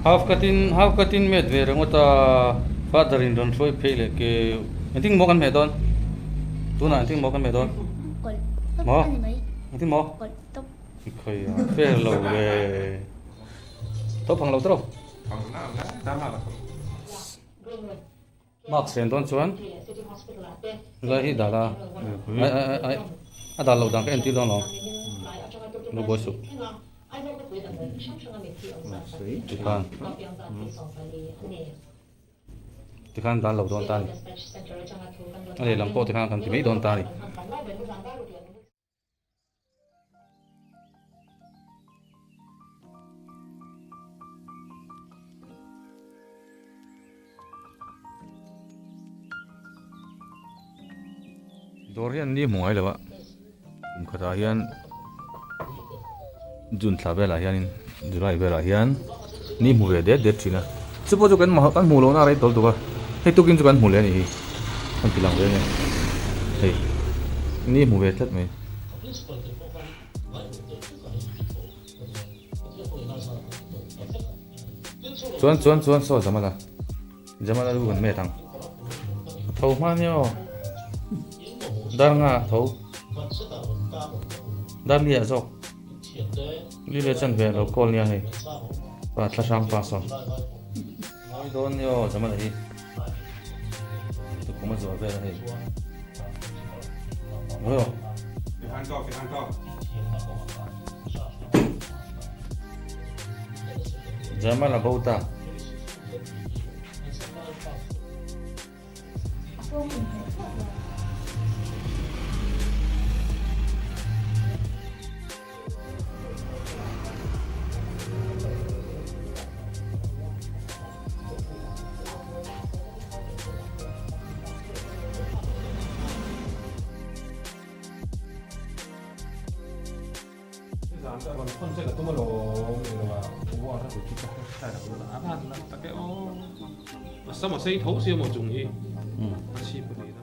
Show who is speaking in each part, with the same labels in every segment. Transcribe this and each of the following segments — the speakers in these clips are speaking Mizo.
Speaker 1: Half cut in half cut in met ve ringawt a father in rawn hruai phei leh keu engtin maw kan hmeh dawn tunah engtin maw kan hmeh dawn maw engtin maw khawi a fair lo ve tho phang lo tawh Mark siam dawn chuan helai hi dal a ai ai ai ai a dal loh dan ka entir dawn lo lo buai suh tikhan tikhan dal lo dawn ta a ni a lehlam pawh tikhan kan ti mai dawn ta a ni. Dawr hi an ni hmu ngai lo a kum khatah hian June thla velah hianin July velah hian ni hmu ve det det thin a chu pawh chu kan kan hmuh lohna a rei tawl tuk a hei tukin chu kan hmu leh a nih hi kan ti lang ve nge hei ni hmu ve tlat mai. Chuan chuan chuan saw Jamala Jamala lu kan met ang tho hma nia aw dar nga tho dar li ah zawk li leh chan ve lo call nia hei pa thla hrang pa saw mawi dawn nia aw Jamala hi tukhum a zuah vel a hei mawi aw. Jamal a bo ta.
Speaker 2: Nizan chu a rawn thawn che ka tum alawm ni lo a, war a ti ka hre lo a van nalh tak e aw. A sam a sei tho sia maw chung hi a chhip a ni na.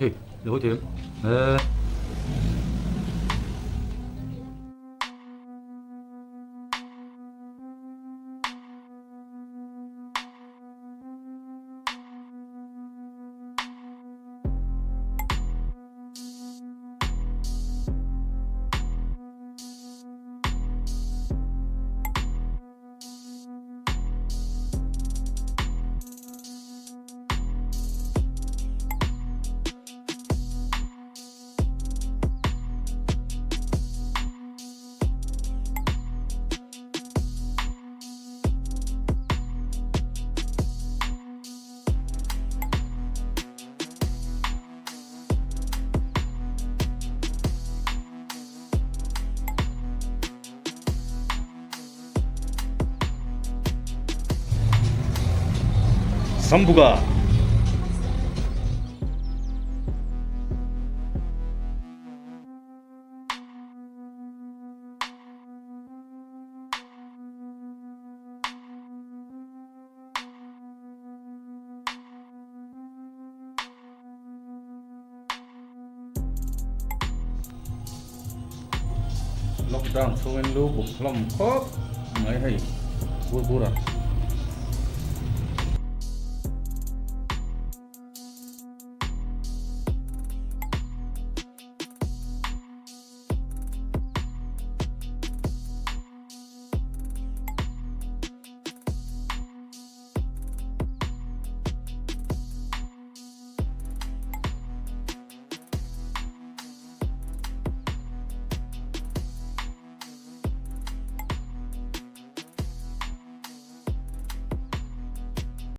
Speaker 1: Hei, lo hawi thei em? Eee. Sambuga. Lockdown chhungin lu buk hlawm khawp mai hei bur bur a.